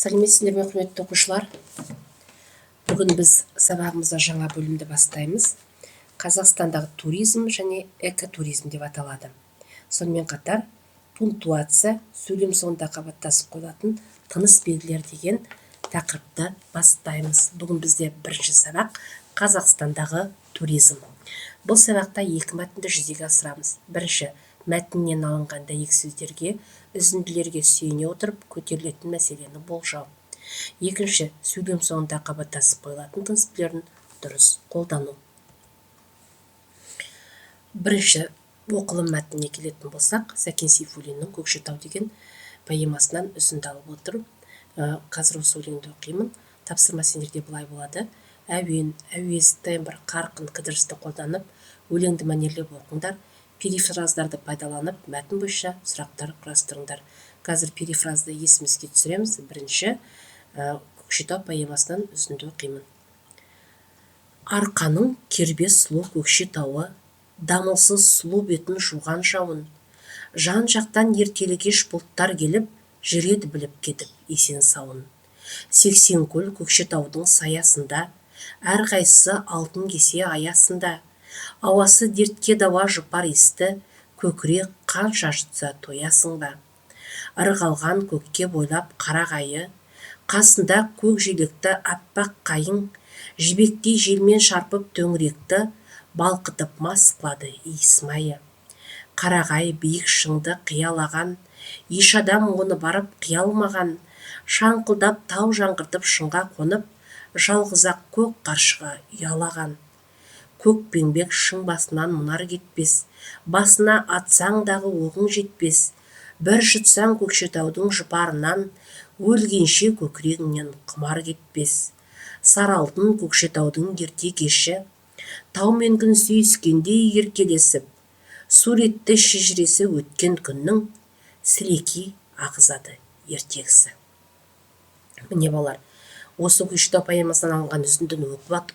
Сәлеметсіздер ме, құрметті оқушылар! Бүгін біз сабағымызда жаңа бөлімді бастаймыз. Қазақстандағы туризм және экотуризм деп аталады. Сонымен қатар пунктуация, сөйлем соңында қабаттасып қойылатын тыныс белгілері деген тақырыпты бастаймыз. Бүгін бізде бірінші сабақ — Қазақстандағы туризм. Бұл сабақта екі мәтінді жүзеге асырамыз. Бірінші, мәтіннен алынған дәйек сөздерге, үзінділерге сүйене отырып, көтерілетін мәселені болжау. Екінші, сөйлем соңында қабаттасып қойылатын тыныс белгілерін дұрыс қолдану. Бірінші оқылым мәтініне келетін болсақ, Сәкен Сейфуллиннің «Көкшетау» деген поэмасынан үзінді алып отырып, қазір осы өлеңді оқимын. Тапсырма сендерде былай болады: әуен, әуез, тембр, қарқын, кідірісті қолданып, өлеңді мәнерлеп оқыңдар. Перифраздарды пайдаланып, мәтін бойынша сұрақтар құрастырыңдар. Қазір перифразды есімізге түсіреміз. Бірінші «Көкшетау» поэмасынан үзінді оқимын. Арқаның кербез сұлу Көкшетауы, дамылсыз сұлу бетін жуған жауын. Жан-жақтан ертелі-кеш бұлттар келіп, жүреді біліп кетіп есен-сауын. 80 көл Көкшетаудың саясында, әрқайсысы алтын кесе аясында. Ауасы дертке дауа жұпар иісті, көкірек қанша жұтса тоясың ба? Ырғалған көкке бойлап қарағайы, қасында көк желекті аппақ қайың, жібектей желмен шарпып төңіректі, балқытып мас қылады иіс майы. Қарағай биік шыңды қиялаған, еш адам оны барып қия алмаған. Шаңқылдап тау жаңғыртып шыңға қонып, жалғыз-ақ көк қаршыға ұялаған. Көкпеңбек шың басынан мұнар кетпес, басына атсаң дағы оғың жетпес. Бір жұтсаң Көкшетаудың жұпарынан, өлгенше көкірегіңнен құмар кетпес. Сары алтын Көкшетаудың ерте кеші, тау мен күн сүйіскендей еркелесіп, суретті шежіресі өткен күннің, сілекей ағызады ертегісі. Міне, балалар, осы «Көкшетау» поэмасынан алынған үзіндіні оқып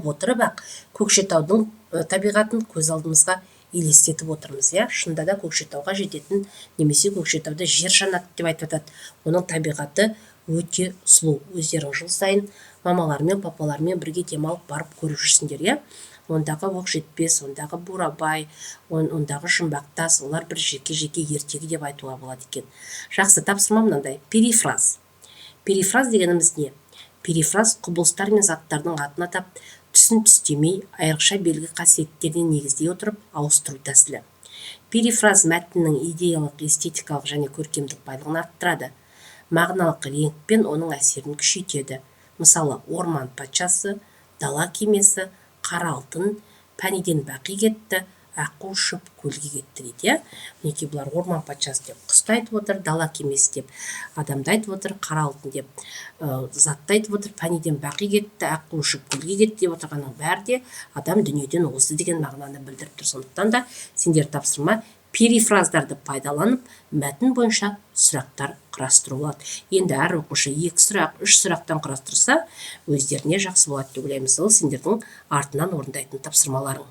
отырып ақ Көкшетаудың табиғатын көз алдымызға елестетіп отырмыз, иә. Шынында да, Көкшетауға жететін немесе Көкшетауда жер жаннаты деп айтып жатады. Оның табиғаты өте сұлу. Өздерің жыл сайын мамаларымен, папаларымен бірге демалып барып көріп жүрсіңдер, иә. Ондағы Оқжетпес, ондағы Бурабай, ондағы Жұмбақтас — олар бір жеке жеке ертегі деп айтуға болады екен. Жақсы, тапсырма мынандай: перифраз. Перифраз дегеніміз не? Перифраз — құбылыстар мен заттардың атын атап, түсін түстемей, айрықша белгі қасиеттеріне негіздей отырып ауыстыру тәсілі. Перифраз мәтіннің идеялық, эстетикалық және көркемдік байлығын арттырады, мағыналық реңк пен оның әсерін күшейтеді. Мысалы, орман патшасы, дала кемесі, қара алтын, пәниден бақи кетті, аққу ұшып көлге кетті дейді, иә. Мінекей, бұлар орман патшасы деп құсты айтып отыр, дала кемесі деп адамды айтып отыр, қара алтын деп затты айтып отыр, пәниден бақи кетті, аққу ұшып көлге кетті деп отырғанның бәрі де адам дүниеден озды деген мағынаны білдіріп тұр. Сондықтан да сендер тапсырма: перифраздарды пайдаланып, мәтін бойынша сұрақтар құрастыру болады. Енді әр оқушы екі сұрақ, үш сұрақтан құрастырса, өздеріне жақсы болады деп ойлаймыз. Ол сендердің артынан орындайтын тапсырмаларың.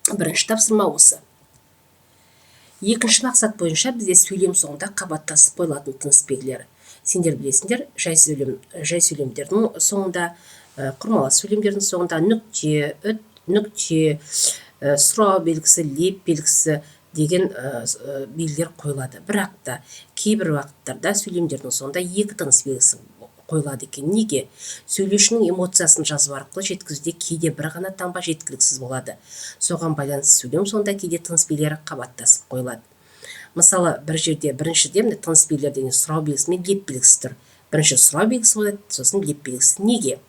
Бірінші тапсырма осы. Екінші мақсат бойынша бізде сөйлем соңында қабаттасып қойылатын тыныс белгілері. Сендер білесіңдер, жай сөйлемдердің соңында, құрмалас сөйлемдердің соңында нүкте, нүкте, сұрау белгісі, леп белгісі деген белгілер қойылады. Бірақ та кейбір уақыттарда сөйлемдердің соңында екі тыныс белгісі қойылады екен. Неге? Сөйлеушінің эмоциясын жазу арқылы жеткізуде кейде бір ғана таңба жеткіліксіз болады. Соған байланысты сөйлем соңында кейде тыныс белгілері қабаттасып қойылады. Мысалы, бір жерде, біріншіде, міне, тыныс белгілері деген сұрау белгісі мен леп белгісі тұр. Бірінші сұрау белгісі қойылады, сосын леп белгісі. Неге?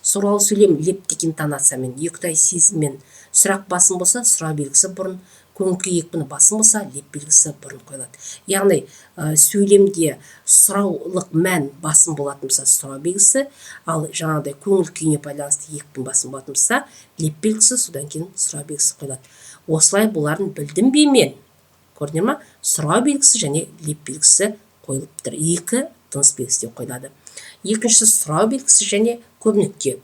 Сұраулы сөйлем лептік интонациямен, екіұдай сезіммен, сұрақ басым болса, сұрау белгісі бұрын, көңіл күй екпіні басым болса, леп белгісі бұрын қойылады. Яғни сөйлемде сұраулық мән басым болатын болса, сұрау белгісі, ал жаңағыдай көңіл күйіне байланысты екпін басым болатын болса, леп белгісі, содан кейін сұрау белгісі қойылады. Осылай бұларын білдім бе мен? Көрдіңдер ма, сұрау белгісі және леп белгісі қойылып тұр, екі тыныс белгісі деп қойылады. Екіншісі — сұрау белгісі және көп нүкте.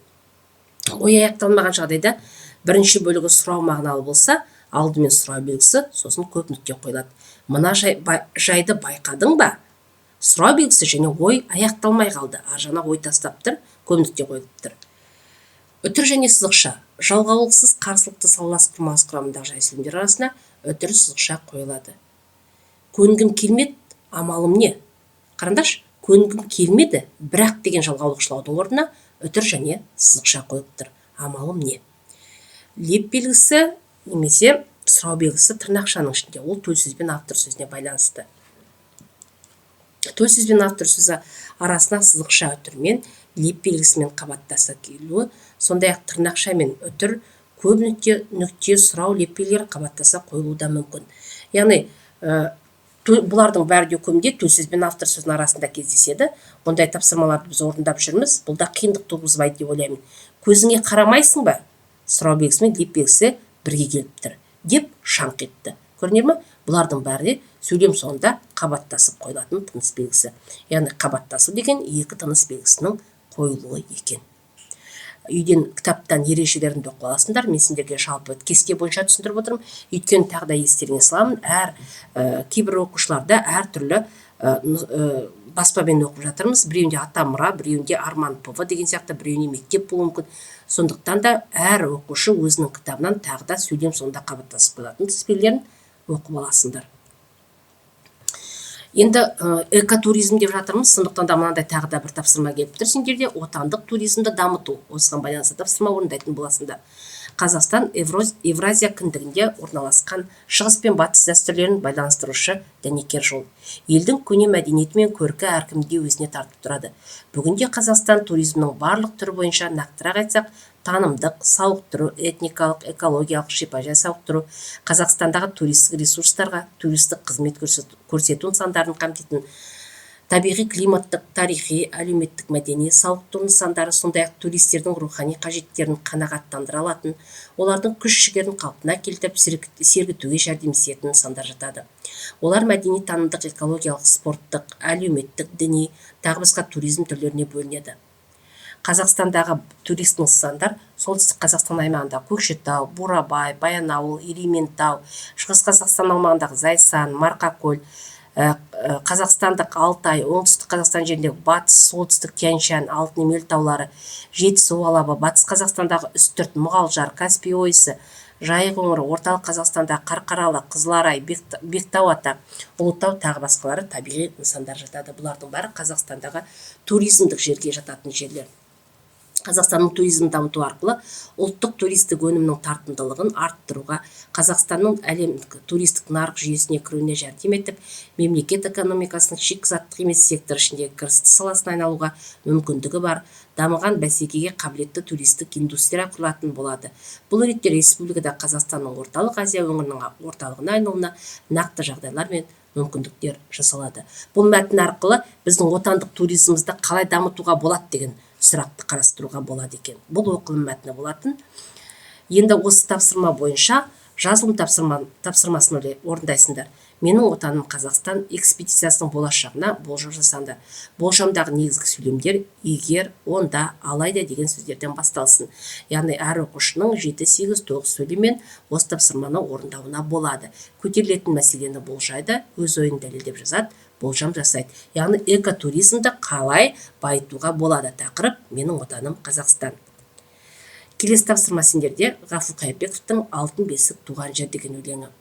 Ой аяқталмаған жағдайда бірінші бөлігі сұрау мағыналы болса, алдымен сұрау белгісі, сосын көп нүкте қойылады. Мына жайды байқадың ба? Сұрау белгісі және ой аяқталмай қалды. Ар жағына ой тастап тұр, көп нүкте қойылып тұр. Үтір және сызықша. Жалғаулықсыз қарсылықты салалас құрмалас құрамындағы жай сөйлемдер арасына үтір, сызықша қойылады. Көнгім келмеді, амалым не? Қараңдаршы, көнгім келмеді, бірақ деген жалғаулық шылаудың орнына үтір және сызықша қойылып тұр. Амалым не? Леп белгісі немесе сұрау белгісі тырнақшаның ішінде. Ол төл сөз бен автор сөзіне байланысты. Төл сөз бен автор сөзі арасына сызықша үтірмен, леп белгісімен қабаттаса келуі, сондай-ақ тырнақша мен үтір, көп нүкте, нүкте, сұрау, леп белгілері қабаттаса қойылуы да мүмкін. Яғни бұлардың бәрі де көбінде төл сөз бен автор сөзінің арасында кездеседі. Ондай тапсырмаларды біз орындап жүрміз. Бұл да қиындық туғызбайды деп ойлаймын. Көзіңе қарамайсың ба? Сұрау белгісі мен леп белгісі бірге келіп тұр. Деп шаңқ етті. Көрдіңдер ме? Бұлардың бәрі де сөйлем соңында қабаттасып қойылатын тыныс белгісі. Яғни қабаттасу деген екі тыныс белгісінің қойылуы екен. Үйден кітаптан ережелерін оқып аласыңдар. Мен сендерге жалпы кесте бойынша түсіндіріп отырмын. Өйткені тағы да естеріңе саламын, әр кейбір оқушыларда әртүрлі баспамен оқып жатырмыз. Біреуінде Атамұра, біреуінде Арман ПВ деген сияқты, біреуінде мектеп болуы мүмкін. Сондықтан да әр оқушы өзінің кітабынан тағы да сөйлем соңында қабаттасып қойылатын тыныс белгілерін оқып аласыңдар. Енді экотуризм деп жатырмыз, сондықтан да мынандай тағы да бір тапсырма келіп тұр сендерде: отандық туризмді дамыту. Осыған байланысты тапсырма орындайтын боласыңдар. Қазақстан Евразия кіндігінде орналасқан, шығыс пен батыс дәстүрлерін байланыстырушы дәнекер жол. Елдің көне мәдениеті мен көркі әркімді де өзіне тартып тұрады. Бүгінде Қазақстан туризмнің барлық түрі бойынша, нақтырақ айтсақ, танымдық, сауықтыру, этникалық, экологиялық, шипажай сауықтыру, Қазақстандағы туристік ресурстарға, туристік қызмет көрсету нысандарын қамтитын табиғи, климаттық, тарихи, әлеуметтік, мәдени, сауықтыру нысандары, сондай-ақ туристердің рухани қажеттерін қанағаттандыра алатын, олардың күш-жігерін қалпына келтіріп, сергітуге жәрдемдесетін нысандар жатады. Олар мәдени, танымдық, экологиялық, спорттық, әлеуметтік, діни, тағы басқа туризм түрлеріне бөлінеді. Қазақстандағы туристік нысандар: Солтүстік Қазақстан аймағындағы Көкшетау, Бурабай, Баянауыл, Ерейментау, Шығыс Қазақстан аумағындағы Зайсан, Марқакөл, қазақстандық Алтай, Оңтүстік Қазақстан жеріндегі Батыс, Солтүстік Тянь-Шань, Алтын Емел таулары, Жетісу алабы, Батыс Қазақстандағы Үстірт, Мұғалжар, Каспий ойысы, Жайық өңірі, Орталық Қазақстандағы Қарқаралы, Қызыларай, Бектау ата, Ұлытау, тағы басқалары табиғи нысандар жатады. Бұлардың бәрі Қазақстандағы туризмдік жерге жататын жерлер. Қазақстанның туризмін дамыту арқылы ұлттық туристік өнімнің тартымдылығын арттыруға, Қазақстанның әлемдік туристік нарық жүйесіне кіруіне жәрдем етіп, мемлекет экономикасының шикізаттық емес сектор ішіндегі кірісті саласына айналуға мүмкіндігі бар дамыған, бәсекеге қабілетті туристік индустрия құрылатын болады. Бұл ретте республикада Қазақстанның Орталық Азия өңірінің орталығына айналуына нақты жағдайлар мен мүмкіндіктер жасалады. Бұл мәтін арқылы біздің отандық туризмімізді қалай дамытуға болады деген сұрақты қарастыруға болады екен. Бұл оқылым мәтіні болатын. Енді осы тапсырма бойынша жазылым тапсырмасын орындайсыңдар. Менің отаным Қазақстан экспедициясының болашағына болжам жасаңдар. Болжамдағы негізгі сөйлемдер егер, онда, алайда деген сөздерден басталсын. Яғни әр оқушының 7, 8, 9 сөйлеммен осы тапсырманы орындауына болады. Көтерілетін мәселені болжайды, өз ойын дәлелдеп жазады, болжам жасайды. Яғни экотуризмді қалай байытуға болады? Тақырып: Менің отаным Қазақстан. Келесі тапсырма сендерде Ғафу Қайырбековтің «Алтын бесік, туған жер» деген өлеңі.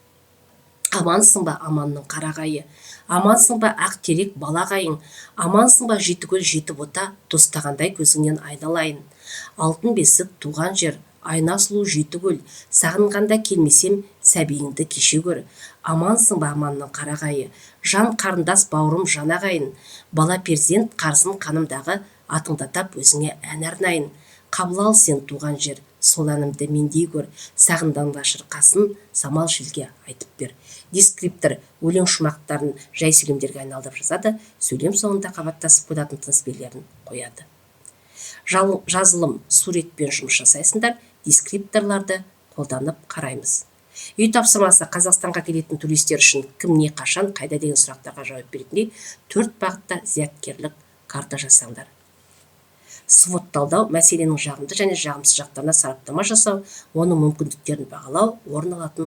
Амансың ба, аманның қарағайы, амансың ба, ақ терек, балағайың, амансың ба, жеті көл, жеті бота, тостағандай көзіңнен айналайын. Алтын бесік, туған жер, айна сұлу жеті көл, сағынғанда келмесем, сәбиіңді кеше көр. Амансың ба, аманның қарағайы, жан қарындас, бауырым, жан ағайын, бала перзент қарызын қанымдағы, атыңды атап өзіңе ән арнайын. Қабыл ал сен, туған жер, сол әнімді мендей көр, сағынғанда шырқасын самал желге айтып бер. Дескриптор өлең шумақтарын жай сөйлемдерге айналдырып жазады, сөйлем соңында қабаттасып қойылатын тыныс белгілерін қояды. Жазылым суретпен жұмыс жасайсыңдар, дескрипторларды қолданып қараймыз. Үй тапсырмасы: Қазақстанға келетін туристер үшін кім, не, қашан, қайда деген сұрақтарға жауап беретіндей төрт бағытта зияткерлік карта жасаңдар. SWOT талдау: мәселенің жағымды және жағымсыз жақтарына сараптама жасау, оның мүмкіндіктерін бағалау, орын алатын